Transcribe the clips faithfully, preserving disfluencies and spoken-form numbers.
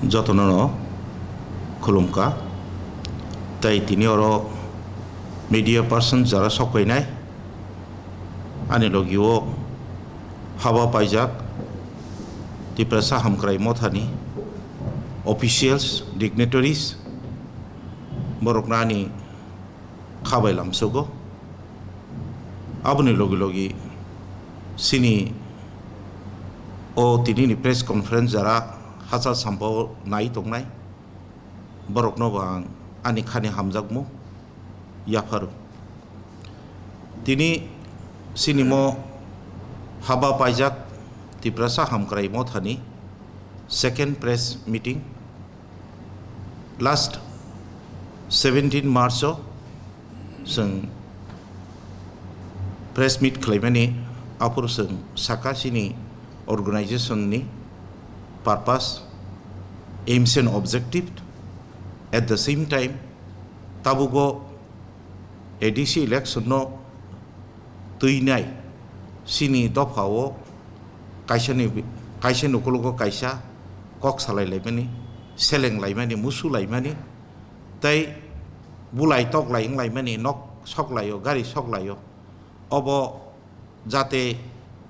Jotono no khulumkha. Tai tini oro media person jara sok painai, ani logio haba paijak Tiprasa Hamkrai Mothani officials, dignitaries, borokno ani khabai lamsogo. Aboni logi logi sini o tinini press conference jara hachal sampao nai tongnai, borokno bo ang ani khani hamjakmung yapharo. Tini sini mo haba paijak Tiprasa Hamkrai Mothani second press meeting. Last seventeen March o chwng press meet khlaimani, aphuru chwng saka chini organization ni purpose, aims and objective, at the same time tabugo A D C election no twinai chini dopha o kaisa ni, kaisa ni ukologo kaisa kok salai laimani, seleng laimani, musu laimani, tei bulai toklai wnglaimani, nok soklaio, gari soklaio. Obo jate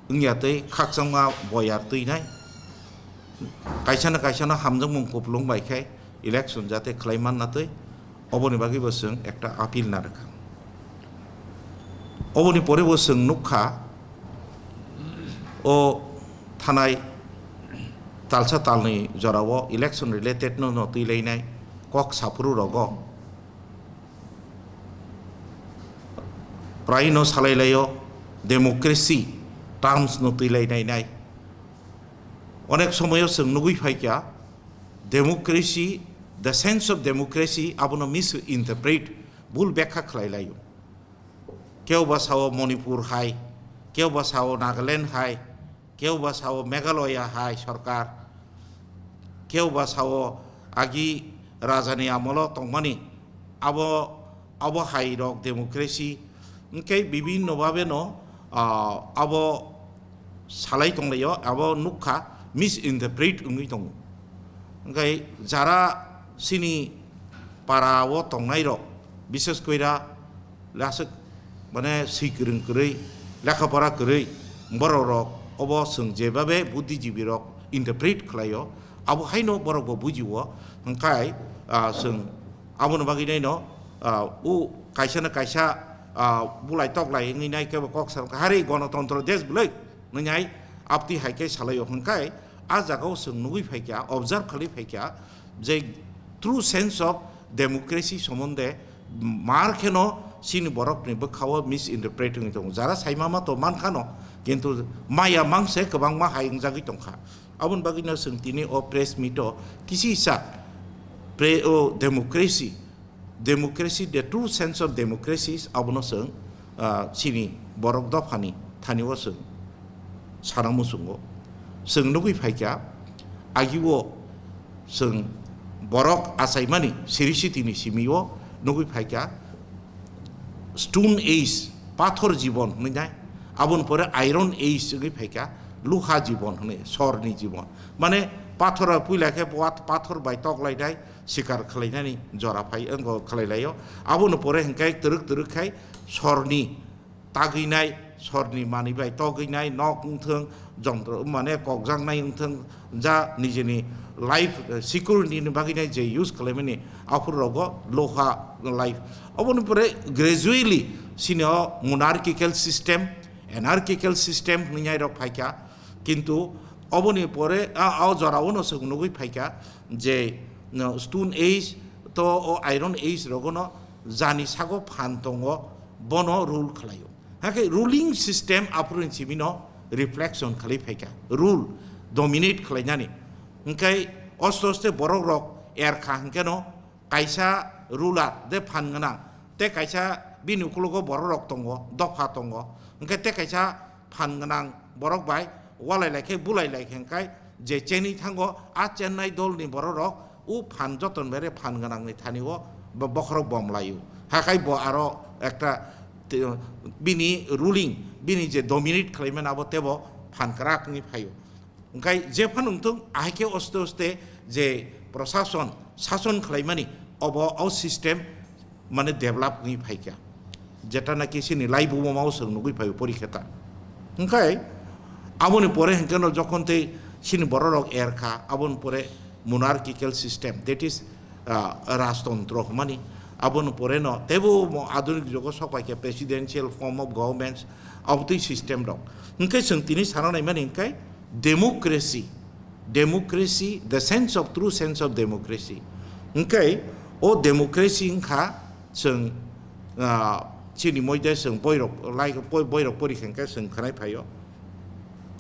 wngya tei khakchangma boyar twinai. Kaisano kaisano hamjakmung kupulung bai khe election jate khlai manna twi, oboni bagwi bo chwng ekta appeal narwkha. Oboni pore bo chwng nukha, o thanai talsa talni jorao election related no no twi lainai kok saphuru rogo prai no salai laio, democracy terms no twi lai nai nai. Onek somoyo chwng nugwi phaikha, democracy, the sense of democracy abono misinterpret, bul bekha khlai laio. Keu ba sao Manipur hai, keu ba sao Nagaland hai, keu ba sao Meghalaya hai sorkar, keu ba sao agi rajani amolo tongmani, abo, abo hai rok democracy, hwnkhe bibinno babe no, ah, abo salai tonglaio, abo nukha misinterpret wngwi tongo. Hwnkhe jara chini para o tongnai rok, bises koira laswk mane swi kwrwng kwrwi, lekha pora kwrwi borok rok obo chwng jebabe buddhijibi rok interpret khlaio, abo haino borok bo bujio, hwnkhe, ah, chwng aboni bagwi naino, ah, u kaisa na kaisa, ah, bulai toklai wngwi nai kebo kok sa hari gonotontro desh bwlwi nwngnai apti hai khe salaio, hwnkhe a jagao chwng nugwi phaikha, observe khalwi phaikha, je true sense of democracy somonde mar kheno chini borokni bwkhao misinterpret wngwi tongo. Jara saimama to mankhano, kintu maya mangse kwbangma hai wngjagwi tongkha. Aboni bagwino chwng tini o press meet o kisi sa pre-, o democracy, democracy, the true sense of democracy abono chwng, ah, chini borok dophani thani o chwng sana muchungo. Chwng nugwi phaikha, agio chwng borok achaimani siri sitini simi o nugwi phaikha, Stone Age, pathor jibon hwnwi nai, aboni pore Iron Age wngwi phaikha, luha jibon hwnwi, sorni jibon. Mane pathor puila khe pat-, pathor bai toklai nai, sikar khlainani jora phai wngkha khlai laio. Aboni pore hwnkhe twrwk twrwk khai sorni tagwinai, sorni manwi bai togwinai, nok wngthwng, jontro mane kokjaknai wngthwng, ja nijini life, eh, security ni bagwinai je use khlaimani aphuru rogo loha life. Oboni pore gradually chini o monarchical system, anarchical system hwnwi nai rok phaikha, kintu oboni pore a, a jorao no chwng nugwi phaikha je, no, Stone Age to o Iron Age rogono jani sago phan tongo, bono rule khlaio. Hakhe ruling system aphuruni simi no reflection khalwi phaikha, rule dominate khlainani. Hwnkhe oste oste borok rok erkha hwnkhe no kaisa ruler de phan gwnang, te kaisa bini ukologo borok rok tongo, dopha tongo, hwnkhe te kaisa phan gwnang borok bai walai lai khe, bulai lai khe, hwnkhe je cheni thango, a chennai dol ni borok rok u phan joton bere phan gwnang ni thani o bo-, bokhorok bom lai o. Hakai bo aro ekta te-, bini ruling, bini je dominate khlai mani abo tebo phan kwrak wngwi phai o. Hwnkhe jephano wngthung, ahai khe oste oste je prosason, sason khlaimani, obo o system mane develop wngwi phaikha, jeta naki chini laibuma o chwng nugwi phaio porikheta. Hwnkhe aboni pore hwnkhe no jokhon tei chini bororok erkha, aboni pore monarchical system, that is, ah, rajtontro hwnmani. Aboni pore no teibo mo adunik jugo sok paikha presidential form of governments, abotwi system rok. Hwnkhe chwng tini sana naimani hwnkhe democracy, democracy, the sense of, true sense of democracy. Hwnkhe o democracy wngkha chwng, ah, chini moide chwng boirok, like, boi-, boirok pori khe hwnkhe chwng khwnai phaio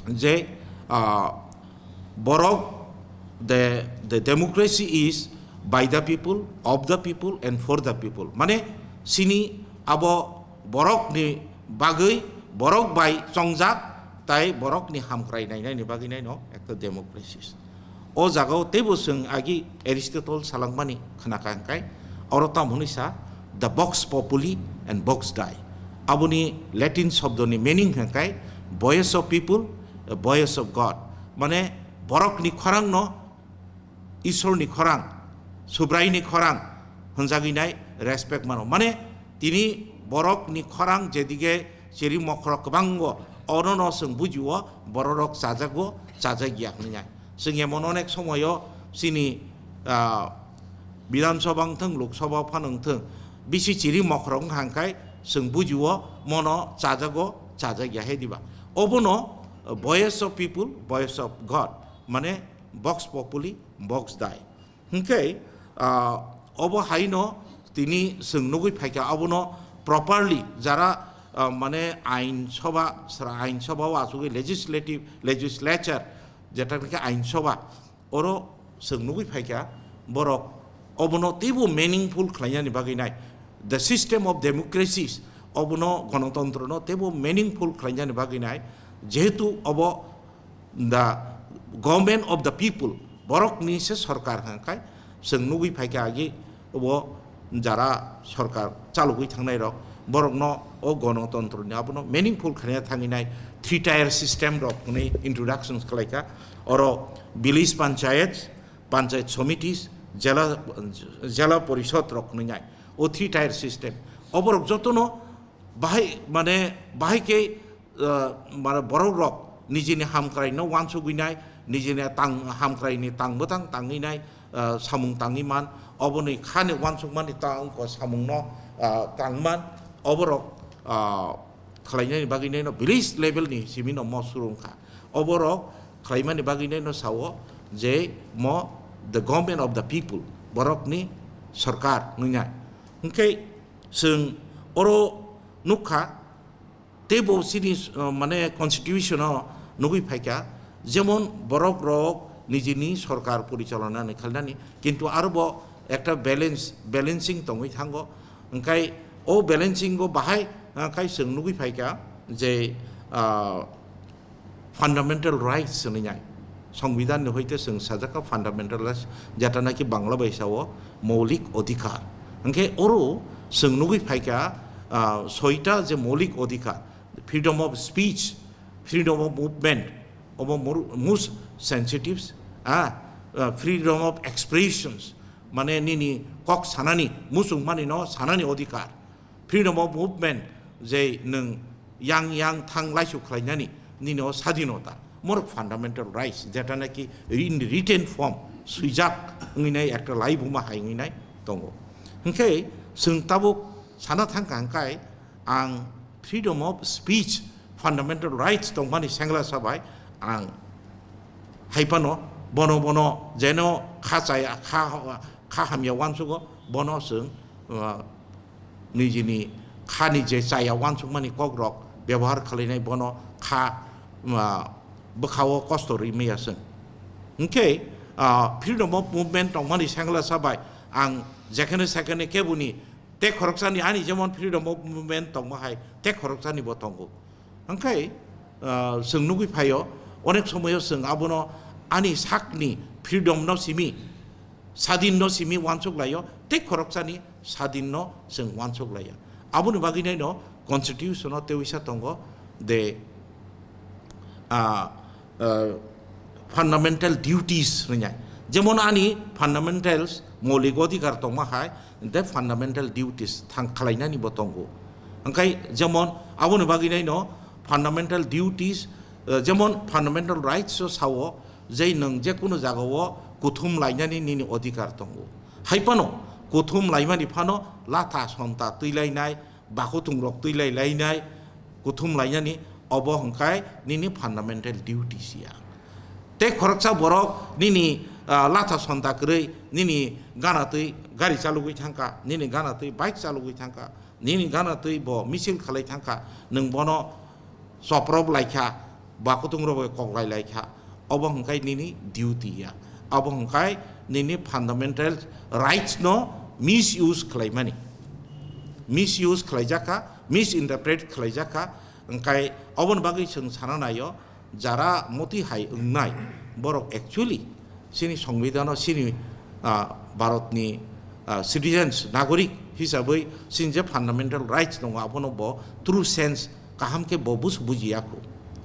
je, ah, borok, the, the democracy is by the people, of the people and for the people. Mane chini abo borokni bagwi, borok bai chongjak, tai borokni hamkrai nainani bagwi naino ekta democracy. O jagao teibo chwng agi Aristotle salangmani khwnakha hwnkhe, oro tamo hwnwi sa, "The vox populi and vox Dei." Aboni Latin shobdoni meaning hwnkhe voice of people, voice of God. Mane borokni khorangno Isorni khorang, Subraini khorang hwnjagwi nai respect mano. Mane tini borokni khorang jedige chiri mokhorok kwbango, onono chwng bujio bororok chajago, chajak ya hwnwi nai. Chwng emon onek somoyo chini, ah, Bidhan Sabha wngthung, Lok Sabha phano wngthung, bisi chiri mokhorok wngkha hwnkhe chwng bujio mono chajago, chajak ya he diba. Obono, uh, voice of people, voice of God, mane vox populi, vox Dei. Hwnkhe, ah, obo haino tini chwng nugwi phaikha, abono properly jara, ah, mane ain sabha, sra ain sabha o achugwi legislative, legislature, jeta hwnkhe ain sabha, oro chwng nugwi phaikha, borok obono teibo meaningful khlainani bagwi nai. The system of democracies, obono gonotontrono teibo meaningful khlainani bagwi nai. Jehetu obo the government of the people, borokni se sorkar hwnkhai, chwng nugwi phaikha agi o jara sorkar chalogwi thangnai rok, borokno o gonotontroni abono meaningful khaina thangwi nai three tier system rok hwnwi introduction khlaikha. Oro village panchayat, panchayat samitis, jela, jela porishod rok hwnwi nai o three tier system. Oborok jotono bahai, mane, bahai khe, ah, mane, borok rok nijini hamkrai no wansugwi nai, nijini tang, hamkrai ni tang bwtang tangwi nai, ah, samung tangwi man, oboni khani wansukmani tang ko samung no, ah, tang man, oborok, ah, khlainani bagwi nai no village level ni simi no mo surung kha. Oborok khlaimani bagwi nai no sao je mo the government of the people, borok ni sorkar nungnai. Hwnkhe chwng oro nukha, teibo chini, uh, mane constitution o nugwi phaikha, jemon borok rok nijini sorkar porichalona ni khalnani, kintu arobo ekta balance, balancing tongwi thango. Hwnkhe o balancing o bahai, uh, khai chwng nugwi phaikha je, uh, fundamental rights hwnwi nai. Songbidan ni hoite chwng sajak kha fundamental rights, jeta naki Bangla bai sao moulik odhikar. Hwnkhe oro chwng nugwi phaikha, ah, soita je moulik odhikar, freedom of speech, freedom of movement, obo mor-, most sensitives, ah, ah, freedom of expressions, mane nini kok sanani, muchungmani no sanani odhikar. Freedom of movement, je nwng yang yang thang laisuk khlainani, nini o sadinota, morok fundamental rights, jeta naki in written form swijak wngwi nai, ekta laibuma hai wngwi nai tongo. Hwnkhe chwng tabuk sana thangkha hwnkhe ang freedom of speech, fundamental rights tongmani sengla sabai ang hai phano bono bono jeno kha chaya, kha, kha hamya wansugo, bono chwng, uh, nijini khani je chaya wansukmani kokrok bebohar khlainai bono kha, ah, bwkhao kosto rwi maya chwng. Hwnkhe, ah, freedom of movement tongmani sengla sabai ang jekhene sekhene keboni tei khoroksani ani jemon freedom of movement tongma hai tei khoroksani bo tongo. Hwnkhe, ah, chwng nugwi phaio, onek somoyo chwng abono ani sakni freedom no simi, sadin no simi wansuk laio, tei khoroksani sadin no chwng wansuk laiya. Aboni bagwi naino constitution o tewisa tongo de, ah, ah, fundamental duties hwnwi nai. Jemon ani fundamentals, moulik odhikar tongma hai, the fundamental duties thang khlainani bo tongo. Hwnkhe jemon aboni bagwi naino fundamental duties, eh, jemon fundamental rights o sao je nwng je kunu jagao kuthum lainani nini odhikar tongo. Hai phano kuthum laimani phano latha sonta twi lainai, bakuthung rok twi lai lainai, kuthum lainani, obo hwnkhe nini fundamental duties ya. Tei khoroksa borok nini, ah, latha sonta kwrwi nini gana twi gari chalugwi thangkha, nini gana twi bike chalugwi thangkha, nini gana twi bo misil khalai thangkha, nwng bono choprop laikha, bakuthung rok bai kok lai laikha, obo hwnkhe nini duty ya, abo hwnkhe nini fundamental rights no misuse khlaimani, misuse khlaijakha, misinterpret khlaijakha, hwnkhe oboni bagwi chwng sana naio, jara moti hai wngnai borok actually chini songbidano chini, ah, Bharatni, ah, citizens, nagorik hisabwi chini je fundamental rights tongo, abono bo true sense kaham khe bo bus bujiya kho.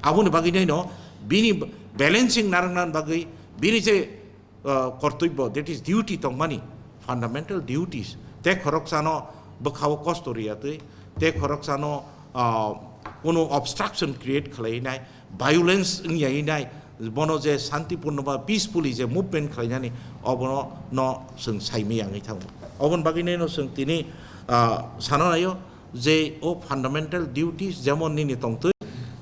Aboni bagwi naino bini balancing narwkna bagwi bini je, ah, kortobyo, that is duty tongmani, fundamental duties, tei khoroksano bwkhao kosto riyatwi, tei khoroksano, ah, kunu obstruction create khlainai, violence wngya nai, bono je santipurno ba peacefully je movement khlainani, obono no chwng saimaya wngwi thango. Oboni bagwi naino chwng tini, ah, sana naio je o fundamental duties jemon nini tongtwi,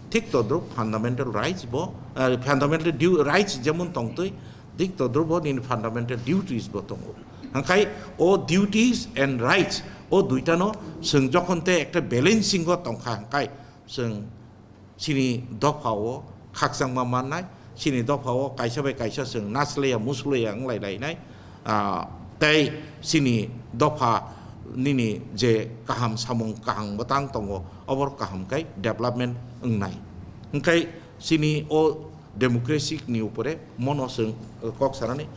thik todrup fundamental rights bo, ah, fundamental du-, rights jemon tongtwi, thik todrup bo nini fundamental duties bo tongo. Hwnkhe o duties and rights o duitano chwng jokhon tei ekta balancing o tongkha hwnkhe chwng chini dopha o khakchangma mannai, chini dopha o kaisa bai kaisa chwng naslaiya muslaiya wnglai lainai, ah, tei chini dopha nini je kaham samung kaham bwtang tongo, obor kaham khe development wngnai. Hwnkhe chini o democracy ni upore mono chwng, eh, kok sanani.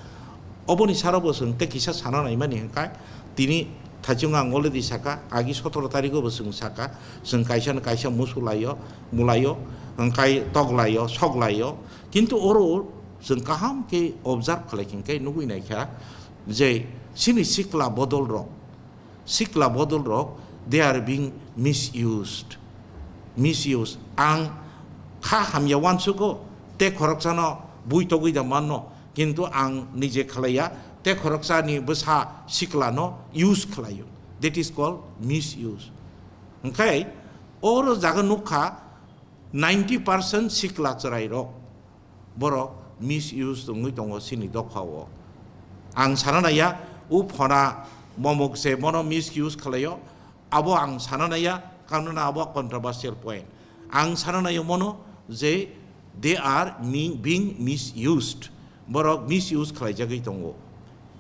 Oboni saro bo chwng tei kisa sana naimani hwnkhe tini thaichung ang already saka, agi sotoro tarikh o bo chwng saka, chwng kaisa no kaisa musu laio, mulaio, hwnkhe tok laio, sok laio. Kintu oro chwng kaham khe observe khlai khe nugwi naikha je chini sikla bodol rok, sikla bodol rok, they are being misused. Misuse. Ang kha hamya uansugo, tei khoroksano bui togwi da manno, kintu ang nije khlaiya, tei khoroksani bwsa siklano use khlaio. That is called misuse. Hwnkhe oro jaga nukha ninety percent sikla chwrairok. Borok misuse wngwi tongo chini dopha o. Ang sana naiya, o phona momok se bono misuse khlaio, abo ang sana naiya, kanuna abo controversial point. Ang sana naio mono je they are mi-, being misused. Borok misuse khlaijagwi tongo.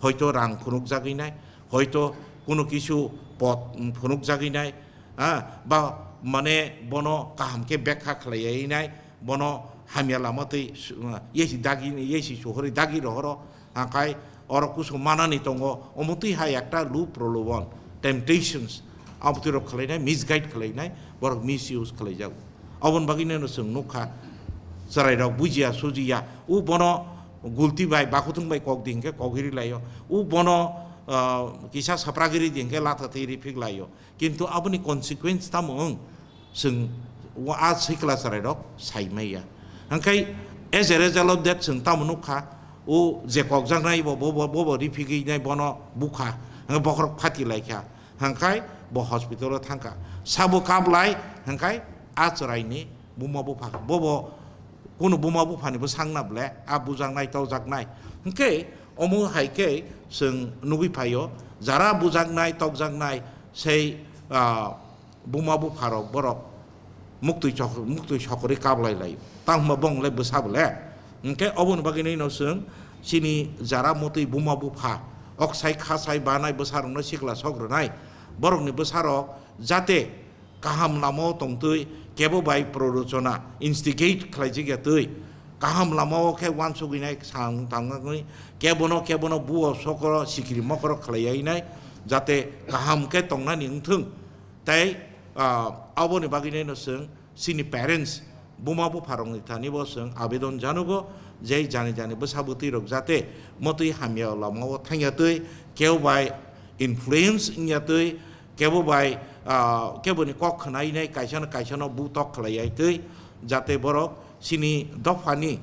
Hoito rang phunukjagwi nai, hoito kuno kisu pot phunukjagwi nai, ha, ba mane bono kaham khe bekha khlaiwi nai, bono hamya lama twi su-, yesi dagi, yesi suhuri dagi rohoro, hwnkhe oro kusu manani tongo, omo twi hai ekta lub prolobon, temptations, abo twi rok khlainai, misguide khlainai, borok misuse khlaijago. Oboni bagwi neno chwng nukha, chwrairok bujiya sujiya, u bono gulti bai, bakuthung bai kok di hinkhe kok iri laio, u bono, ah, kisa sapragiri di hinkhe latha twi rifik laio. Kintu aboni consequence tamo wng? Chwng wa-, a sikla chwrairok sai maya. Hwnkhe as a result of that chwng tamo nukha, o je kokjaknai bo, bo, bo, bo, bo rifigwi nai bono bukha, hwnkhe bokhorok phati laikha, hwnkhe bo hospital o thangkha. Sabo kablai, hwnkhe a chwraini buma bupha, bo, bo kunu buma buphani bwsang na ble, a bujaknai, tokjaknai. Hwnkhe omo hai khe chwng nugwi phaio, jara bujaknai, tokjaknai, sei, ah, buma bupharok borok muktwi chok-, muktwi sokorwi kablai lai. Tang hwnba bong le bwsa ble. Hwnkhe oboni bagwi nino chwng chini jara motwi buma bupha, oksai khasai banai bwsarokno sikla sok rwnai. Borokni bwsarok jate kaham lamao tongtwi kebo bai prorochona, instigate khlaijak ya twi, kaham lamao khe uansugwi nai, samung tangnai, kebono, kebono buo sokoro sikiri mokoro khlai ya nai, jate kaham khe tongnani wngthung. Tei, ah, aboni bagwi naino chwng chini parents, buma bupharokni thani bo chwng abedon janugo, Je jani jani bwsa bwtwi rok jate motwi hamya lama o thangya twi, kebo bai influence wngya twi, kebo bai, ah, kebo ni kok khwnai nai kaisa no kaisa no butok khlai ya twi, jate borok chini dopha ni,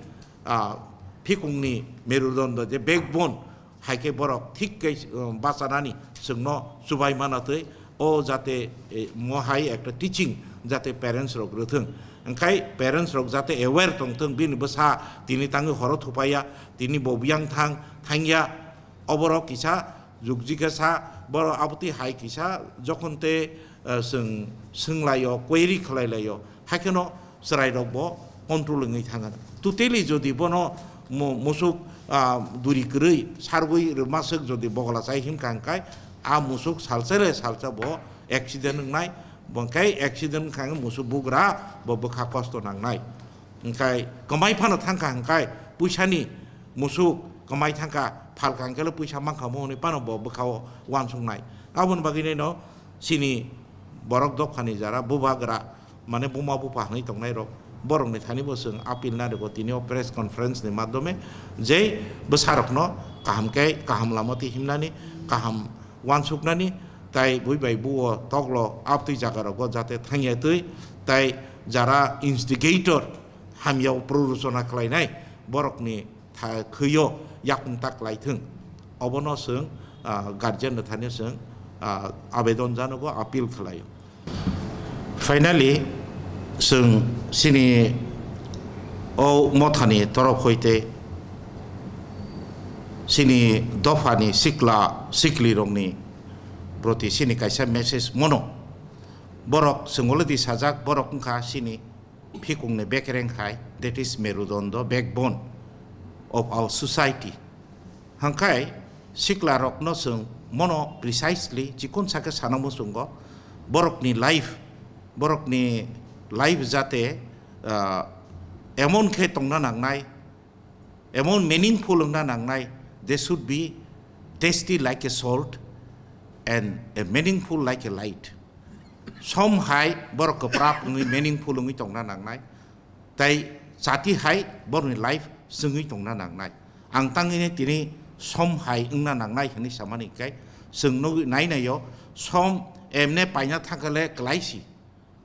ah, phikung ni merudondo je backbone hai khe borok thik khe, um, bachanani chwngno chubai mana twi o jate, eh, mo hai ekta teaching jate parents rok rwthwng. Hwnkhe parents rok jate aware tongthwng bini bwsa tini tangwi horo thupaiya, tini bo biyang thang thangya, oborok kisa jugjikasa borok abotwi hai kisa jokhon te, eh, chwng swnglaio, query khlailaio, haikheno chwrairok bo control wngwi thangano. Totally jodi bono mu-, musuk, ah, duri kwrwi sargwi rwmaswk jodi bogola chai himkha hwnkhe, a musuk salsa le salsa bo accident wngnai, bo hwnkhe accident wngkha hwnkhe musuk bugra bo bwkha kosto nangnai. Hwnkhe kwmai phano thangkha hwnkhe puisani musuk kwmai thangkha, phalkha hwnkhe le puisa mankha mo hwnwi phano bo bwkhao uansuknai. Aboni bagwino chini borok dophani jara bubagra, mane buma bupha hwnwi tongnai rok, borokni thani bo chwng appeal na rwgo tini o press conference ni madhyome, je bwsarokno kaham khe kaham lama twi himnani, kaham uansuknani, tai bui bai buo toklo abtwi jaga rogo jate thangya twi, tai jara instigator hamya o prorosona khlainai borokni tha-, khwio yakung ta khlaithwng. Obono chwng, ah, guardian ni thani chwng, ah, abedon janogo, appeal khlaio. Finally, chwng chini o mothani torof hoite chini dophani sikla siklirokni proti chini kaisa message mono. Borok chwng already sajak, borok wngkha chini phikungni bekereng hai, that is merudondo, backbone of our society. Hwnkhe siklarokno chwng mono precisely chikon sakhe sana muchungo, borokni life, borokni life jate, ah, emon khe tongna nangnai, emon meaningful wngna nangnai, they should be tasty like a salt and a meaningful like a light. Som hai borok kwprap wngwi meaningful wngwi tongna nangnai, tai chati hai borokni life chwngwi tongna nangnai. Ang tangwini tini som hai wngna nangnai hwnwi samani khe chwng nugwi nai naio, som emne paina thangkhe le kwlaisi.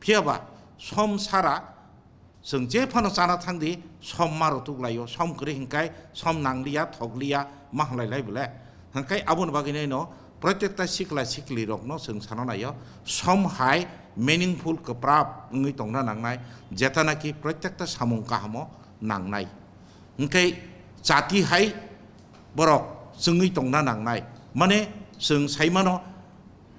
Phiyaba som sara chwng je phano chana thangdi, som ma rwtuk laio, som kwrwi hwnkhe som nangliya, thokliya, ma hwnlai lai bole. Hwnkhe aboni bagwi naino protekta sikla siklirokno chwng sana naio, som hai meaningful kwprap wngwi tongna nangnai, jetanaki protekta samung kahamo nangnai. Hwnkhe chati hai borok chwngwi tongna nangnai. Mane chwng saimano,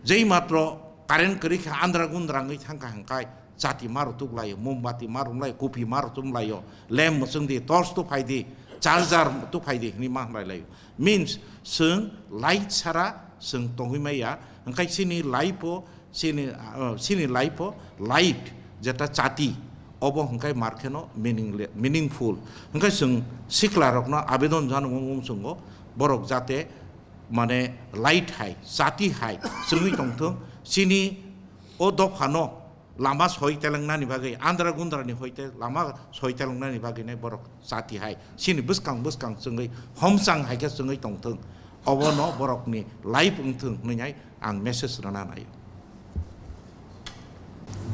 jei matro current kwrwi kha andra gundra wngwi thangkha hwnkhe chati ma rwtuk laio, mombati ma rwmlaio, kupi ma rwtum laio, lamp mwchwng di, torch tu phai di, charger tu phai di hwnwi ma hwnlai laio. Means chwng light sara chwng tongwi maya, hwnkhe chini life o, chini, ah, chini life o light jeta chati, obo hwnkhe mar kheno meaningle-, meaningful. Hwnkhe chwng siklarokno abedon jano wng wng chwngo, borok jate mane light hai, chati hai chwngwi tongthwng, chini o dophano lama soi telengnani bagwi, andra gundrani hoite lama soi telengnani bagwi nai borok chati hai, chini bwskang bwskang chwngwi, homchang hai khe chwngwi tongthwng, obono borokni life wngthwng hwnwi hai ang message rwna naio.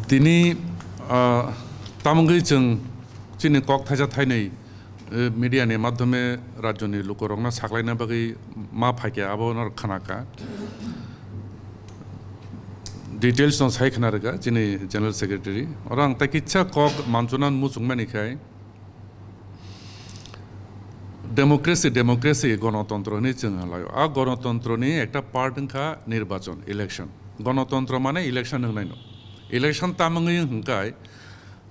Tini, ah, tamungwi chwng chini kok thaisa thainwi, eh, media ni madhyome rajyoni lukurokno saklaina bagwi ma phaikha, abono khwnakha. Details no sai khna rwkha chini General Secretary. Oro ang tai kisa kok manchuna muchungmani khai, democracy, democracy, gonotontro hinwi chwng hwnlaio. A gonotontroni ekta part wngkha nirbachon, election. Gonotontro mane election hwnlaino. Election tamungwi hwnkhe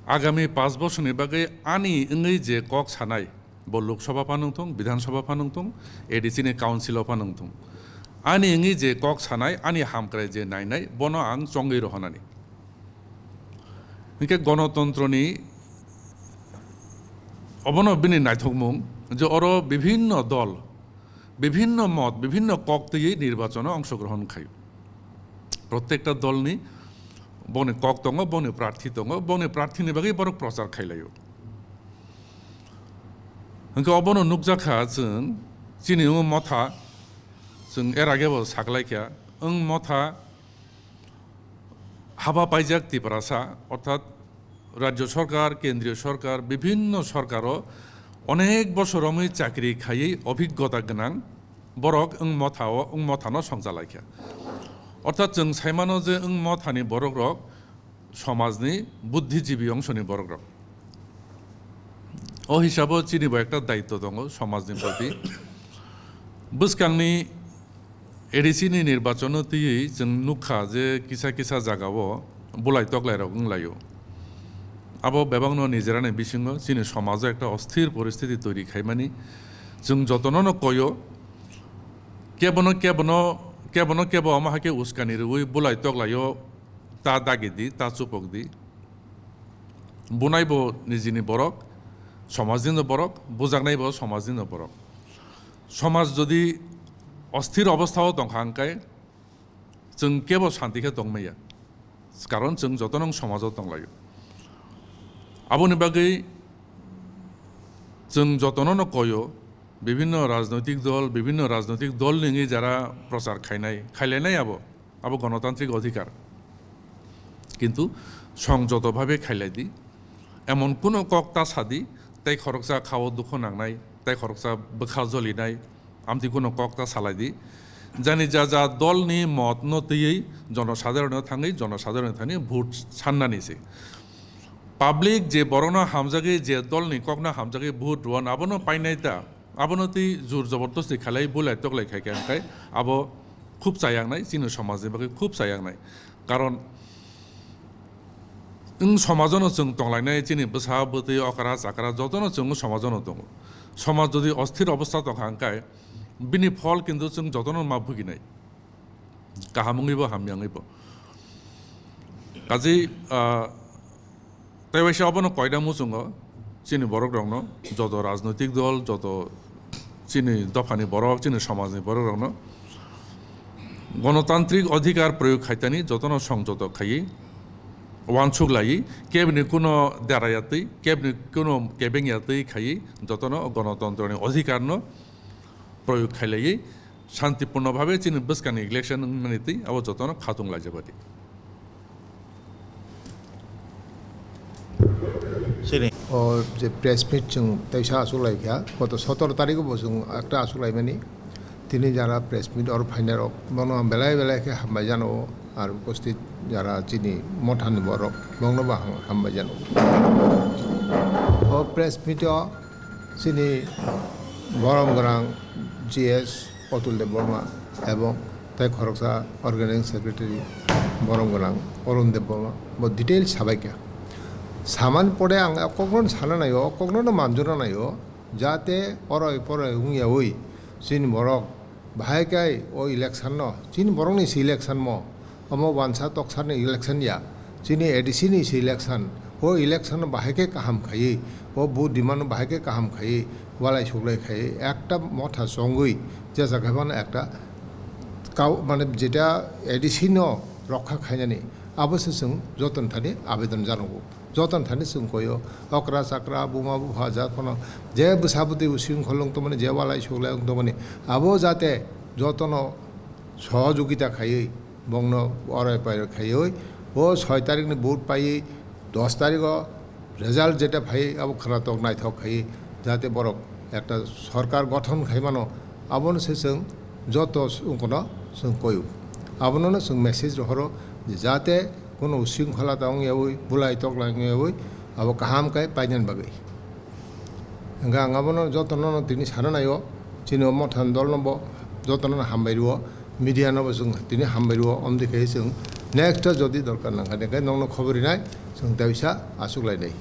agami panch bosorni bagwi ani wngwi je kok sanai, bo Lok Sabha phano wngthung, Bidhan Sabha phano wngthung, A D C ni council o phano wngthung. Ani wngwi je kok sanai, ani hamkrai je nainai, bono ang chongwi rohornani. Hinkhe gonotontroni obono bini naithokmung je oro bibhinno dol, bibhinno mot, bibhinno kok twiwi nirbachono ongshogrohon khaio. Prottekta dolni boni kok tongo, boni prarthi tongo, boni prarthini bagwi borok prochar khailaio. Hwnkhe obono nukjakha chwng chini wng motha, chwng er agebo saklaikha, wng motha haba paijak Tiprasa, orthat Rajya Sorkar, Kendriya Sorkar, bibhinno sorkaro onek bosor romwi chakri khaiwi obhiggota gwnang borok wng mothao, wng mothano songchalaikha. Orthat chwng saimano je wng mothani borokrok somajni buddhijibi ongsoni borokrok. O hisabo chini bo ekta daitto tongo somajni proti. Bwskangni A D C ni nirbachon no twiwi chwng nukha je kisa kisa jagao bulai toklai rok wnglaio. Abo bebakno nijera ni bisingo chini somajo ekta osthir poristiti toiri khaimani chwng jotono no koyo. Kebono, kebono, kebono kebo omo hai khe uskani rwui bulai toklaio, ta dagi di, ta chupok di. Bunai bo nijini borok, somajni no borok, bujaknai bo somajni no borok. Somaj jodi osthir obostha o tongkha hwnkhe, chwng kebo shanti khe tongmaya. Karon chwng jotono somajo tonglaio. Aboni bagwi chwng jotono no koyo, bibhinno rajnoitik dol, bibhinno rajnoitik dol ni wngwi jara prochar khainai, khailainai abo, abo gonotantrik odhikar. Kintu songjoto bhabe khailai di, emon kuno kok ta sadi, tei khoroksa khao dukhu nangnai, tei khoroksa bwkha jolinai, amtwi kuno kok ta salai di. Jani ja ja dol ni mot no twiwi jonosadharon no thangwi jonosadharon thani vote sannani se. Public je borokno hamjagwi, je dol ni kokno hamjagwi vote rwan, abono painai ta, abono twi jur jobordosti khalai bulai toklai khai khe, hwnkhe abo khub chayangnai, chini somajni bagwi khub chayangnai. Karon wng somajono chwng tonglainai, chini bwsa bwtwi okra chakra jotono chwng somajono tongo. Somaj jodi osthir obostha tongkha hwnkhe bini phol kintu chwng jotono ma bhuginai, kaham wngwibo hamya wngwibo. Kaji, ah, tei waisa obono koina muchungo chini borok rokno, joto rajnoitik dol, joto chini dophani borok, chini somajni borok rokno gonotantrik odhikar proyog khaitani jotono songjoto khaiwi, uansuk laiwi, kebni kuno derayatwi, kebni kuno kebeng yatwi khaiwi jotono gonotontroni odhikarno proyog khailaiwi, shantiporno bhabe chini bwskangni election wngmani twi abo jotono khatung laijabadi. Sini. O je press meet chwng teisa achuk lai kha, goto sotoro tarikh bo chwng ekta achuk lai mani. Tini jara press meet oro phainai rok bono belai belai khe hambai jano, ar upasthit jara chini mothani borok bongno bo ham-, hambai jano. O press meet o chini borom gwnang G S Atul Debbarma ebong tei khoroksa organizing secretary borom gwnang Arun Debbarma bo detail sabai kha. Samani pore ang o kokno sana naio, o kokno manjuna naio, jate oroi poroi wngyaui chini borok bahai kai o election no, chini borok ni si election mo, omo wansa toksar ni election ya, chini A D C ni si election, o election no bahai khe kaham khaiwi, o vote demand no bahai khe kaham khaiwi, walai suklai khaiwi, ekta motha chongwi, jesa khaimano ekta kau, mane jeta A D C no rokha khainani, abo se chwng joton thani abedon janogo. Joton thani chwng koyo, okra chakra, buma bupha, ja kono je bwsa bwtwi using kholong tongmani, je walai suklai wng tongmani, abo jate jotono sohojogita khaiwi, bongno orai pairok khaiwi, o soi tarikni vote paiwi, dos tarikgo result jeta phaiwi, abo khwnatok naithok khaiwi, jate borok ekta sorkar gothon khaimano, abono se chwng joto wngkhono chwng koyo. Abonono chwng message rohoro je jate kono usingkhola ta wngyaui, bulai tokla wngyaui, abo kaham khe painani bagwi. Hwnkhe ang abono jotono no tini sana naio, chini o mothan dolno bo jotono no hambai rwo, media no bo chwng tini hambai rwo, omdi khe chwng next o jodi dorkar nangkha, hwnkhe nokno khobor rinai, chwng teisa achuk lainai.